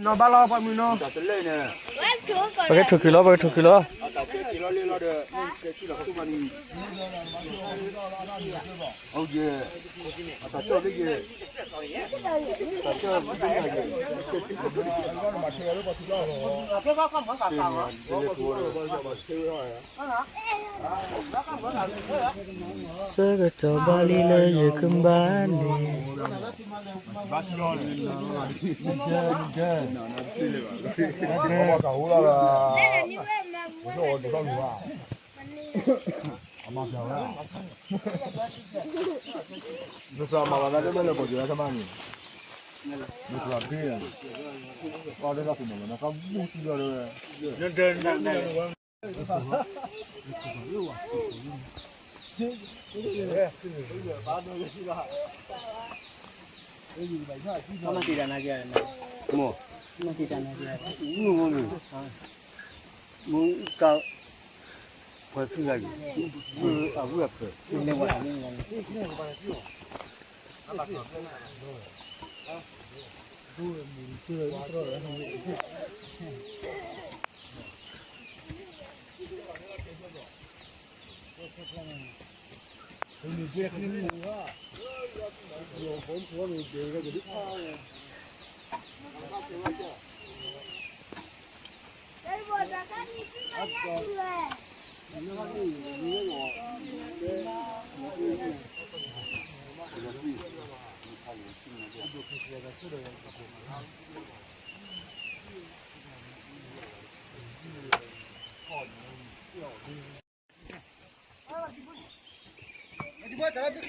နီၢ်ဘၣ်လီၤပှၤမုၢ်နီၤ, ပကထိၣ်ခုၣ်လီၤ ပကထိၣ်ခုၣ်လီၤ. ဆၢကတီၢ်ဘၣ်လံလၢယကဘၣ်န့ၣ်, မ့ၢ်မ့ၢ်ညါဒံး, တၢ်မ့ၢ်လဲၤထီၣ်လၢယုၢ်ဖိလူၤဒီး ပကွၢ်ကၠိဝဲဒီးဝံၤလၢတၢ်ဖီ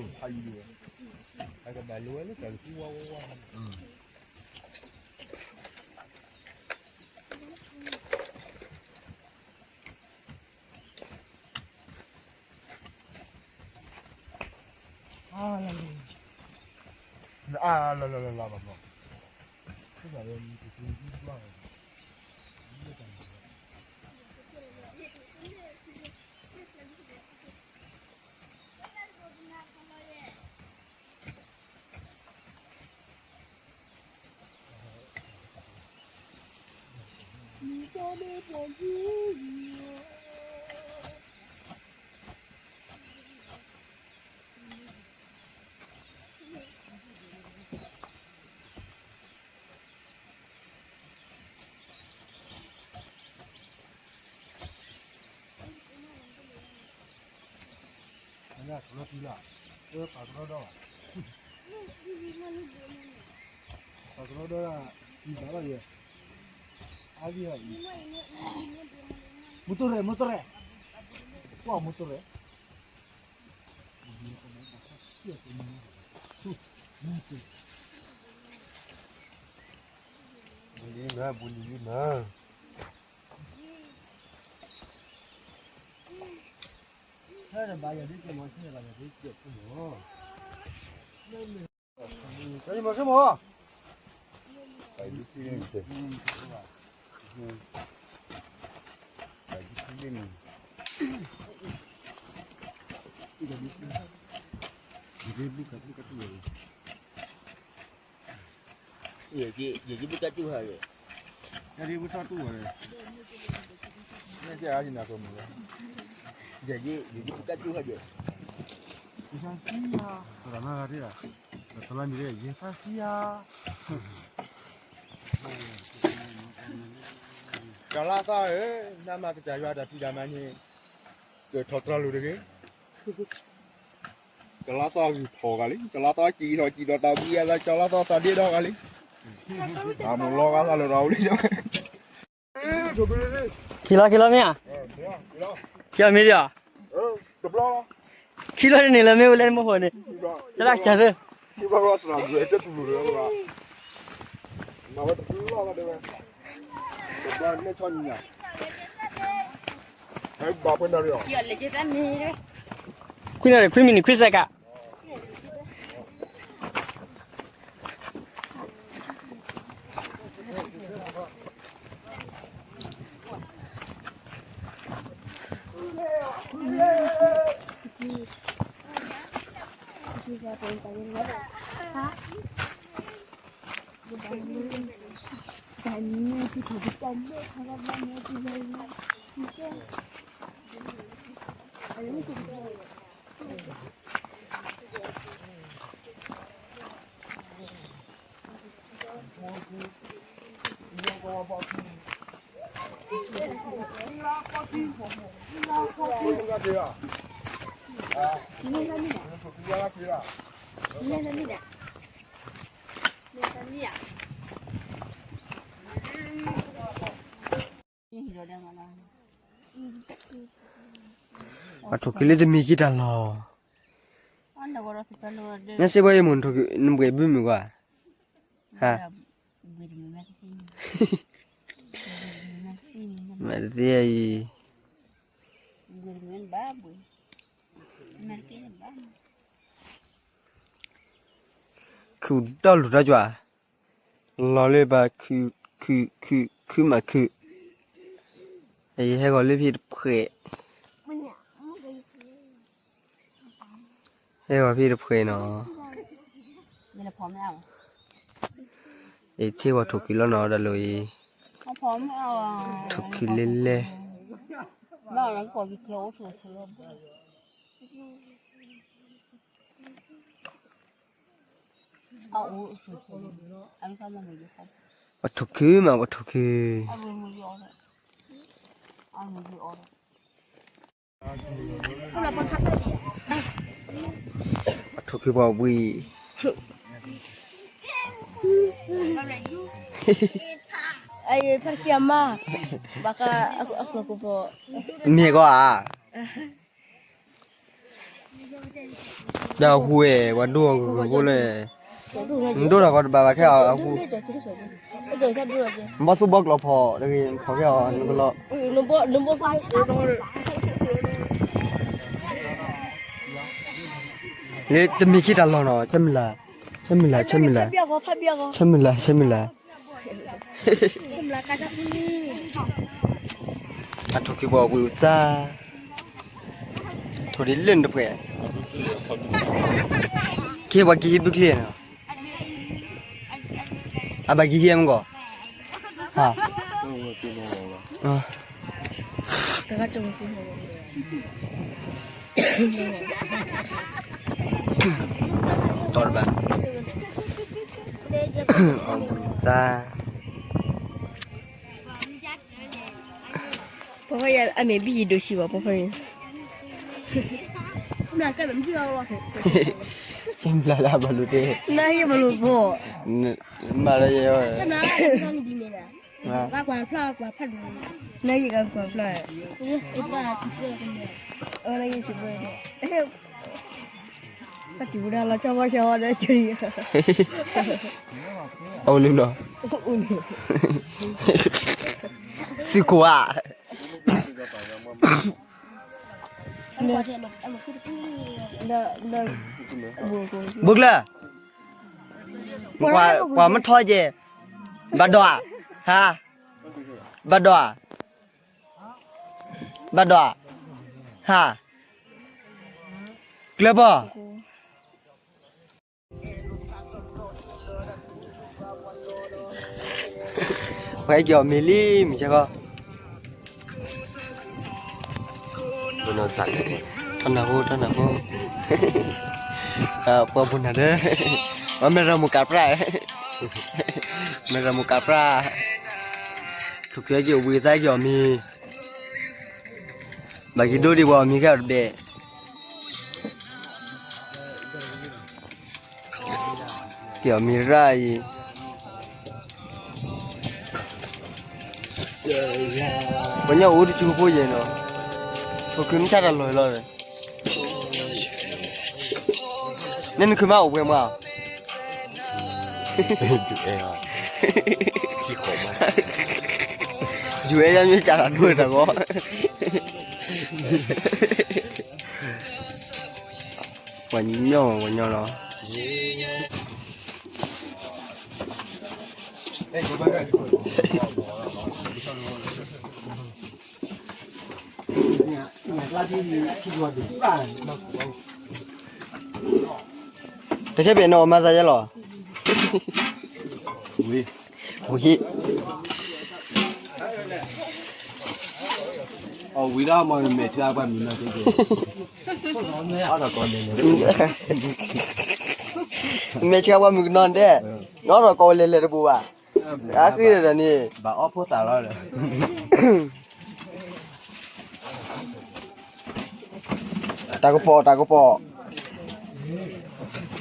ခိၣ်ဖးယံၤဒံးဝဲ, အကဘၣ်လိၤဝဲလၢတၢ်ကသံဝါဝါဝါ ပာ်ကရီဒီး, ပာ်ကရီဒီး, ပာ်ကရီဒီး, အံၤဘၣ်ဘၣ်ယဲ, အါဒံအံၤ, မူတရဲၣ် မူတရဲၣ်, ကွၢ်မူတရဲၣ်, ဘူးလံမး ဘူးလံလံမး, ဟဲဘၣ်ယၤဒ်ကမီၤဆဲဘၣ်ယၤဒ်ကမီၤ, မီၤဆဲမီၤ, ဘူးကဘူးကတူၢ် ယ ယ ယ ယ ဘုကၢ်တူၢ်ဟဲယဲၢ်, ယ ယ ဘုကၢ်တူၢ်ဟဲယဲၢ်, ယ ကလါသီဧၢ, နမၤကစၢ်ယွၤတၢ်ဖံးတၢ်မၤန့ၣ်, ကထီၣ်တြီၤလိာ်တဂ့ၤ. ကလါသီဂုၢ်ထီၣ်ဂၤလံ, ကလါသီစံးထီၣ်စံးဒီးတၢ်ဘှံးအသး ကလါသီသးဒ့ဒီဂၤလံ. အမိၢ်လီၤဂာ်သးလၢတၢ်အိၣ်လံဒီး, ခံလီၤ ခံလီၤမ့ၢ်ဧါ, ခံလီၤမ့ၢ်ဒီး, ခံလီၤန့ၣ်လၢမ့ၢ်ဝဲလဲၣ်မ့ၢ်ဃိန့ၣ်, တၢ်ဆၢသၢ ခွံနၣ်ရံၣ် ခွံမံးနံး ခွံစဲးကး. ပှၤထိၣ်ခုလၢတမံၤက့ၤတၢ်လီၢ်, နစ့ဘီယမိၢ် နဘှဲးဘုမုၢ်ကွၢ်, ဟါ, မ့ၢ်တသ့အံၤ, ခုၣ်ဒီလူၢ်ထီၣ်ကွၢ်, လီၤလၢပှၤခုၣ်, ခုၣ်, ခုၣ်, ခုၣ်မးခုၣ်, ယဟဲဂီၤလၢဖဲတဖှဲး, ဟဲဂီၤဖဲတဖှဲးနီၤ, ယထံၣ်ဝဲထိၣ်ခုလီၤနီၤ တၢ်လီၢ်အံၤ, ထိၣ်ခုလဲၤလဲၤ ပှၤထိၣ်ခုမး ပှၤထိၣ်ခု, ပှၤထိၣ်ခုပှၤဝံၤ, ဖးတကံအမါ, ဘၣ်ဃးအကျိၤကပီၤ, မ့ၢ်ကီးဧါ. ဒီးအဟူဝဲ ပှၤဒိၣ်အဂီၢ်ဂီၢ်လၢ, နဒိၣ်ထီၣ်ကီးတဘၣ်ဘၣ်ခဲအီၤအဟူ, ဘီၣ်သိၣ်ဘီၣ်ကျိၤဖီၣ်တဂ့ၤ ဖီၣ်ခဲအီၤနကလီၤ, လၢတမံၤက့ၤတၢ်လီၢ်နီၤ ဆဲမုၢ်လၢ်, ဆဲမုၢ်လၢ်, ဆဲမုၢ်လၢ်, ဆဲမုၢ်လၢ်, ဆဲမုၢ်လၢ်, ဆဲမုၢ်လၢ်, အထိၣ်က့ၤပှၤဝံၤအသး, ထိၣ်ဒ်လၢနတပှဲၤ, က့ၤပှၤက့ၤဟံးဘုချ့နီၤ, အဘၣ်က့ၤဟံးမ့ၢ်ကီး, ဟါ, တီၢ်တဘၣ်, အီၣ်ဘုသါ ပှၤဖဲယၤအမ့ၢ်ဘံယဒိၣ်ဆံးဘၣ် ပှၤဖဲယၤ, ကၢ်ဘျါလၢဘၣ်လိာ်တဲ, နဟ့ၣ်ဘၣ်လိာ်သီ, မၤလၢယဲ, နဟ့ၣ်ကကွၢ်ဖျါ, နဟ့ၣ်ကကွၢ်ဖျါ, အဝဲနဟ့ၣ်စံးဘၣ်, ပှၤတံၢ်ပူၤဒၣ်လီၤဆီဘီဆီဒီး, အအိၣ်လၢလီၤ, သုးခိၣ်ဧါ, ဘိကျၢၢ်, ကွၢ်မ့ၢ်ထီကဲ, ဘၣ်ဒိးဧါ, ဟါ, ဘၣ်ဒိးဧါ, ဘၣ်ဒိးဧါ, ဟါ, ကျၢၢ်ပီၢ်. ပှၤဟဲက့ၤအီၣ်မ့ၤလံ မုၢ်ဆါခီ, ထီၣ်နၢ်ဟူ ထီၣ်နၢ်ဟူ, ပှၤပူၤနၤဒၢ, အမဲရၤမုၢ်ကးပြၢ်, မဲရၤမုၢ်ကးပြၢ်, ထုးက့ၤက့ၤဝံၤသးက့ၤအီၣ်မ့ၤ, ဘၣ်က့ၤဒိဒံးပှၤအီၣ်မ့ၤခဲအီၤတဘ့ၣ် က့ၤအီၣ်မ့ၤရၣ်အံၤ, ပှၤညီအိၣ်တကၠူဖိယဲၢ်နီၤ, ပခုမ့ၢ်ဆါတၢ်လီၢ်လီၤ, နဲနခုမးအိၣ်ပှဲၤမး, ယူၤအဲၣ်ယါမ့ၢ်ကးတၢ်ဒိၣ်တၢ်ဂီၤ, ပှၤညီ ပှၤညီလီၤ. တခဲဘ့ၣ်နီၢ်မၤသးယဲလီၤ, ဝံၤ, ဝံၤ, အဝံၤဒၣ်မ့ၢ်မဲာ်ထံအပှၤမုၣ်နီၢ်, မဲာ်ထံအပှၤမုၣ်ကနီၤဒဲး, နီၢ်ထီၣ်ကီးဝဲလဲၤလဲၤတပူၤဘၣ်, အဃိဒီးန့ၣ်, ဘၣ်အီၣ်ဖိသၣ်လီၤဒီး တၢ်ကပီၤ တၢ်ကပီၤ, မ့ၢ်ကယ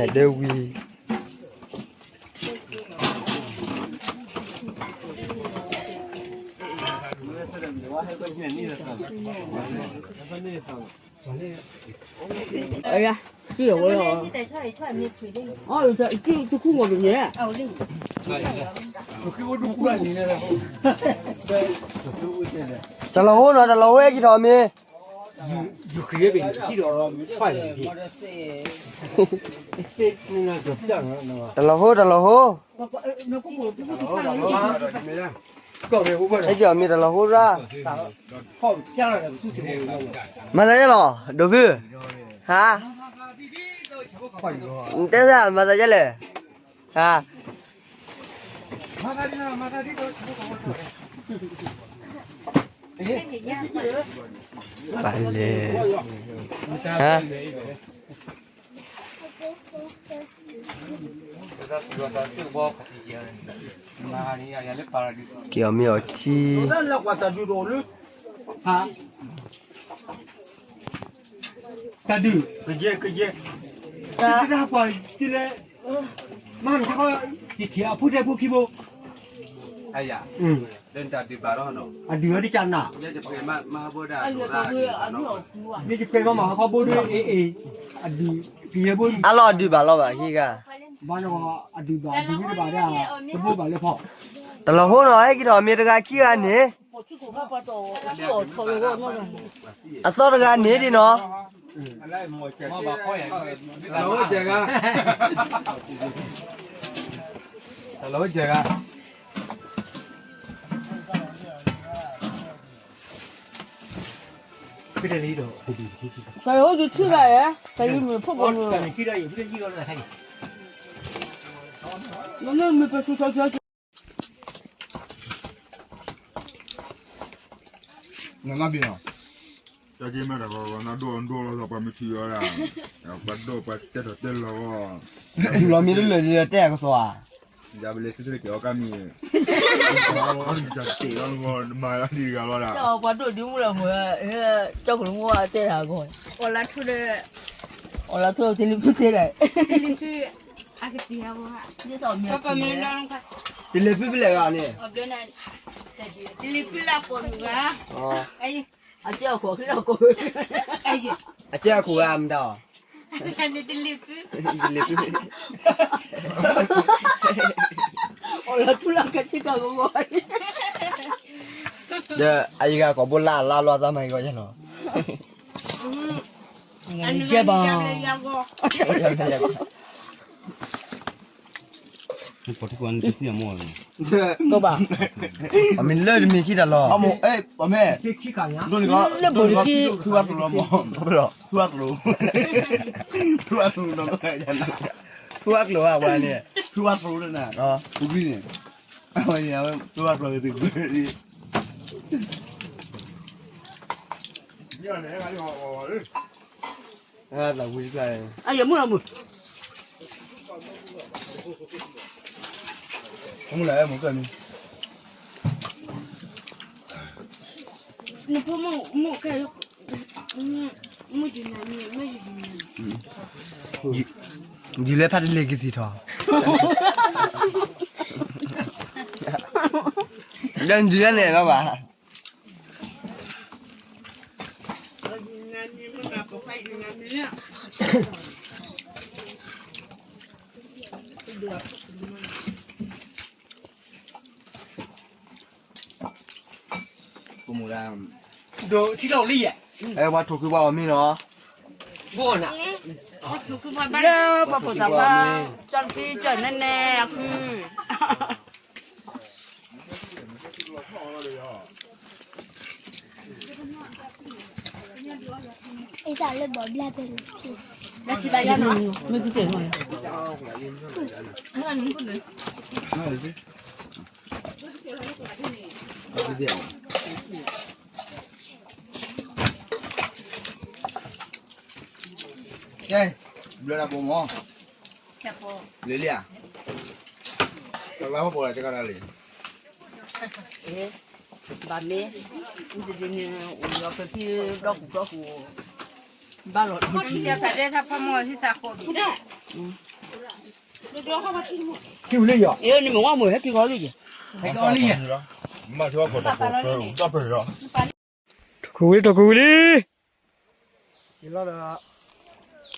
ဲၢ်ဒုးဖီပီၤ, ချ့ညၣ်ဒၢဝံၤ တခူမီၤပညဲ, တၢ်လီၤဟိနီၤ တၢ်လီၤဟိအဲၣ်က့ၤထီၣ်မ့ၤ, တၢ်လီၤဟိ တၢ်လီၤဟိ, အဲၣ်က့ၤအီၤမ့ၤတၢ်လီၤဟိရၣ်, မၤသးယဲလီၤ ဒိၣ်ဖု, ဟါ, နတဲသးမၤသးယဲလဲၣ်, ဟါ ပလဲၤ, ဟါ က့ၤအီၤမ့ၤအီၤထံ, တၢ်ဒုး, ကယဲၢ်, ကယဲၢ်, တၢ်ပှၤလဲၣ်, မၤမ့ၢ်ခီ, ယထံၣ်အဖိတဲဖိခံဘိ, အယၤ, အဒုးအီၤတကးနၤ, ယပှဲၤမးမၤဟီၣ်ခိၣ်ဘိဒ်အ့ၣ်အ့ၣ်, အဒုး, ကယဲၢ်ဘိ, အလီၢ်အဒုးဘၣ်လီၤဘၣ်ဟံၣ်ဂၤ, ဘၣ်နီၤ, အဒုးဘၣ်, အဒုးဘၣ်လၢဖီ, တဘိဘၣ်လၢဖီ, တလီၤဟိနီၤ ဟဲက့ၤထီၣ်မ့ၤတဂၤခံဂၤန့ၣ် အသီတဂၤန့ၣ်ဒ်နီၤ, တလီၤဟိစဲးဂၤ, တလီၤဟိစဲးဂၤ, တလီၤဟိတထံၣ်ဘၣ်ယဲ, တၢ်ယမ့ၢ်ဖိၣ်ဘီမ့ၢ် နမ့ၢ်ဘၣ်နီၤ, တၢ်က့ၤမ့ၢ်တၢ်ကီကီနဒိၣ်ဒိၣ်လီၤသးပှၤမ့ၢ်ထံၣ်အီၤဒၣ်, ပှၤဒိၣ်ပှၤတဲထီၣ်တဲလီၤဂီၢ်, လီၤမ့ၢ်တလၢာ်ဒီးတဲအကစီၣ်ဧါ, ယဘလ့ၤသုတက့ၤအီၣ်ကါမံၤ, တၢ်တ့ၢ်လီၤမၤလီၤဒံးဂၤလီၤဒၣ်, ပှၤဒိၣ်ဒုးမူလီၤမ့ၢ်, ကၠီကလူးမူအတဲတၢ်အဂီၢ်, အီၣ်လၢထူဒီး, အီၣ်လၢထူတလံၤဖုတဲဒၣ်, တလံၤဖု, တလံၤဖုဖဲလဲၣ်ဂၤန့ၣ်, တလံၤဖုလၢပိာ်မုၣ်ဂၤ, အကဲအခိၣ်ဃ့ထီၣ်ကိး, အကဲအခိၣ်ဂၤမတၤအီၤ, တလံၤဖု, တလံၤဖု, အီၣ်လၢထူလၢကဆ့ကၤဂီၤဂီၤ, ဒီးအယဂၤကိးဘိလၢအလါလီၤသးမၤဂီၤယဲလီၤ, ကဲဘၣ်, ယၤဂီၤ ပှၤထံကီၢ်န့ၣ်တသံအမိၢ်လီၤ. ကဘၣ်. အမ့ၢ်လၢတမ့ၢ်ခံတၢ်လီၤ. အမိၢ်, အဲ, ပမ့ၢ်, လၢဘိၣ်တခံ, ထူဘၣ်ကျိၤလီၤမး, ထူဘၣ်ကျိၤ, ထူဘၣ်ကျိၤ, ထူဘၣ်ကျိၤဧါ ပှၤန့ၣ်, ထူဘၣ်ကျိၤလၢနၤ, ပူၤကွံာ်န့ၣ်, အဝဲန့ၣ် အဝဲထူဘၣ်ကျိၤဂ့ၤသုး, အဝဲ, ယလဲၤဖးတလဲၤကသံၣ်ထီၣ်, ဒီးယလဲၤလီၤဘၣ်. ပှၤထိၣ်ခုပှၤအီၣ်မ့ၤနီၤ, လၢပှၤဖိသၣ်ခွါ, ကၠီတသံကၠီနဲနဲအဃု လၢခံဘၣ်ယါနီၤ, မ့ၢ်ကတၢၢ်နီၤ, ကဲ, ဘျၢတၢ်ပိာ်မး, လၢလံဧါ, တၢ်လၢဖီပိာ်လၢတကးဒၣ်လံ. ဘၣ်မ့ၢ်, ဒ်န့ၣ်, အိၣ်လီၤပဖံဒီကူဒီကူ, ဘၣ်လီၤ, ထူလံယီၤ, နမ့ၢ်ဝဲမ့ၢ်ဟဲက့ၤဂီၤလံယီၤ, ထူဝံၤလံ ထူဝံၤလံ,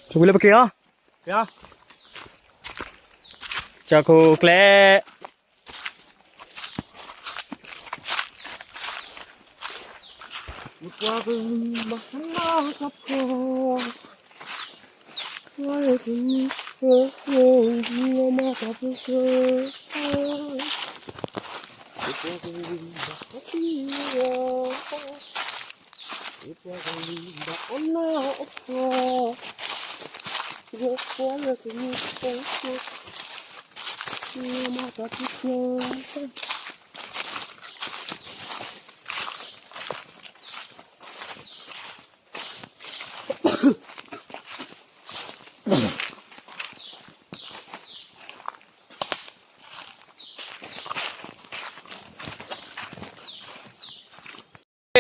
ထူဝံၤလံပက့ၤအီၤ, ကၠီခိၣ်ကျဲ ယပှၤကလုာ်ဘၣ်အနီၢ်ကစၢ်ဖိ, ယွၤလၢကမံ, ယွၤမၤတၢ်ပှဲၤပှဲၤ, ယပှၤကလုာ်ဘၣ်အသံ, ယပှၤကလုာ်ဘၣ်အနီၢ်အသီ, ယပှၤလၢကမံ, ယွၤမၤတၢ်ပှဲၤပှဲၤ.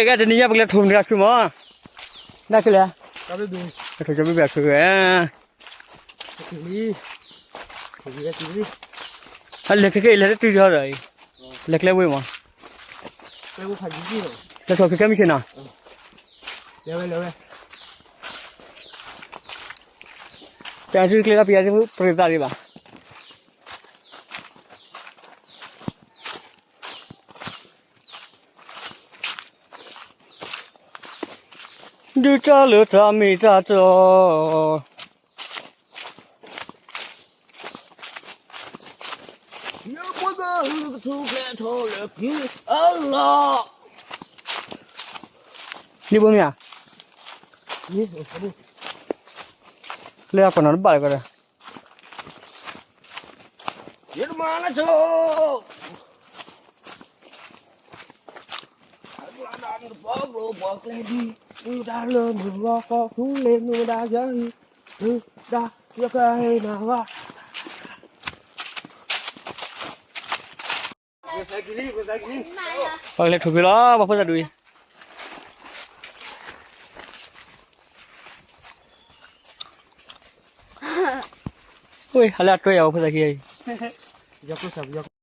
ကဲ တနံၤညါပကလဲၤထိၣ်မတၤခုမး, ဒၣ်ခုလဲၣ်, ထိၣ်ကၠီဘ့ၣ်ဘ့ၣ်ခု, အလဲၤခဲကဲအံၤ လဲၤတတုၤထီၣ်ဒီးအံၤ, လဲၤကျဲဝ့ၢ်မး, လဲၤထိၣ်ခဲကဲမုၢ်ဆ့ၣ်နီၤ, တၢ်စုကျဲလီၤပယီၤပရ့သးဒံးဘၣ်. ဒုးတၢ်လၢတၢ်မ့ၢ်တၢ်တီ, ယပှၤကလုာ်ကထူၣ်ဖျဲးထီၣ်လၢက့ၤအလီၢ်, ဒ်ဘိမ့ၢ်ဧါ, လၢအကီၢ်နီၤတဘၣ်လၢကီၢ်ဒီး ယတမၤလၢဆိ, အကျါဒၣ်နကပီၤကျိၤပှၤကျဲဒ်, မုၢ်တၢ်လၢမုၢ်ဂီၤဃီ ထူလ့ၤမုၢ်မတၤယၤအံၤ, မုၢ်တၢ်ယကဟဲနၤဘၣ်. ပှၤကလဲၤထိၣ်ဖံးလီၤ ပှၤဖိသၣ်ဒူအံၤ, ဝ့ၢ် ဟးလၢအတွဲယၤ ပှၤဖိသၣ်ခံဂၤအံၤ, ယၤကိၣ်စၢ်